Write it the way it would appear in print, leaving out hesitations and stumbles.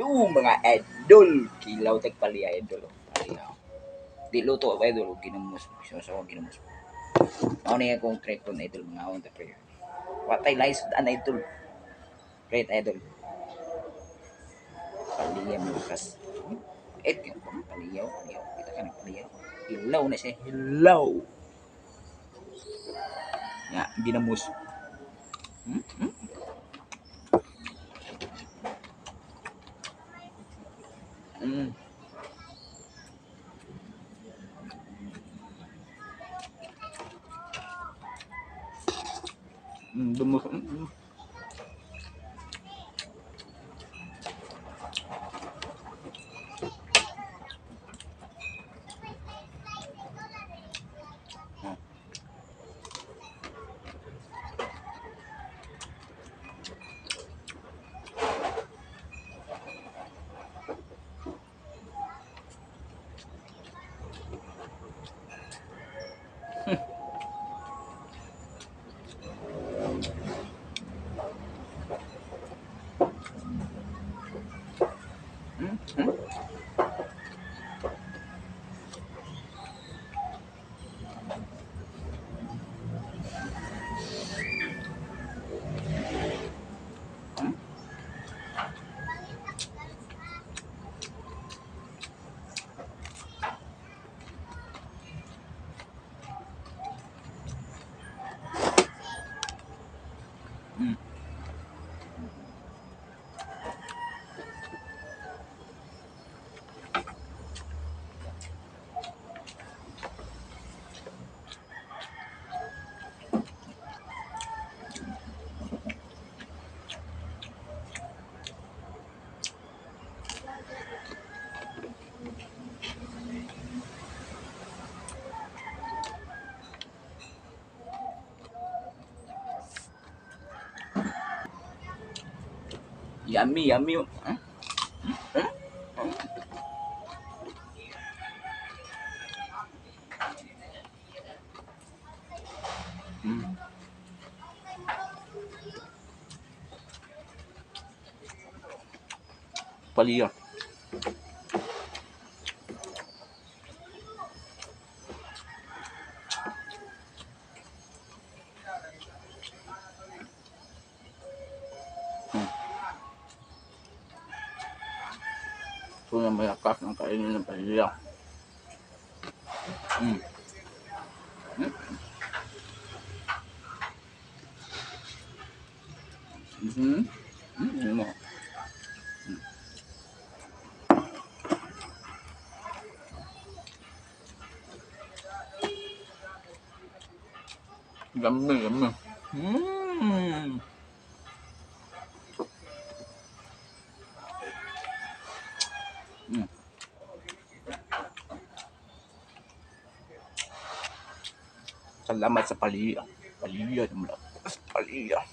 Hello mga idol! Kilaw tag paliya, idol. Paliya. Di luto ba, idol, ginamos. So ginamos. Mao ni akong tripod, idol, mga on ta prayer. Watay lahi sud-an, idol. Great, idol. Paliya malakas. Eh, paliyaw, paliyaw. Kita ka ng paliyaw. Hilaw na siya. Hilaw! Ya, ginamos. Dumus. Yummy, yummy. Hmm? Hmm? Hmm. Paliya. Ito na malakas ang kainin ng paliya. Mo. Yummy, yummy. Salamat sa paliya. Paliya na malakas. Paliya.